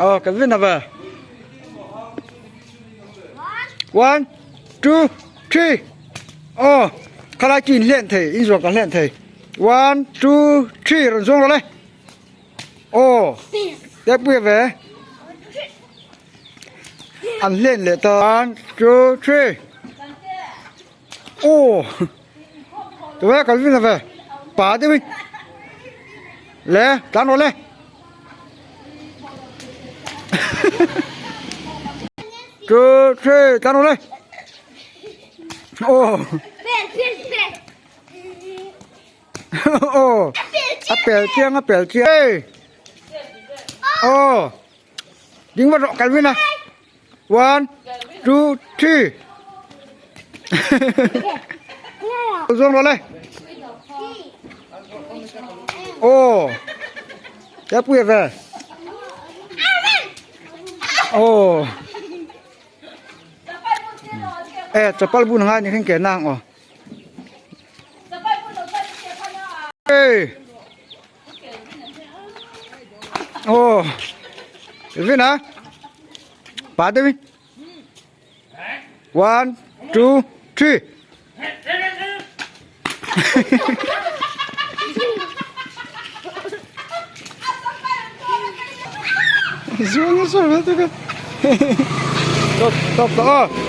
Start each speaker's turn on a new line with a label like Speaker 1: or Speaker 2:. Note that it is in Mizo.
Speaker 1: Oh, Calvin về. One, two, three. Oh, khala chin lhen thei, in zuang kan lhen thei. One, two, three, rawn zuang rawh le. Oh, te pui ve. An hlen leh ta. One, two, three. Oh, tụi Calvin là về. Bà đi mình. Le, tán rồi le. Two, three, tán rồi le. Oh. Oh. A pel chiang, a pel chiang. Hey. Oh. Ding vat rawh Calvin a. One, two, three. Zuang rawh le. Oh. Te pui ve. Oh. Eh, chapal bun ngai ni khen ke nang oh. Hey. Oh. Vina. Pa te One, two, three. Zuang sa tu ka. Stop, stop, stop.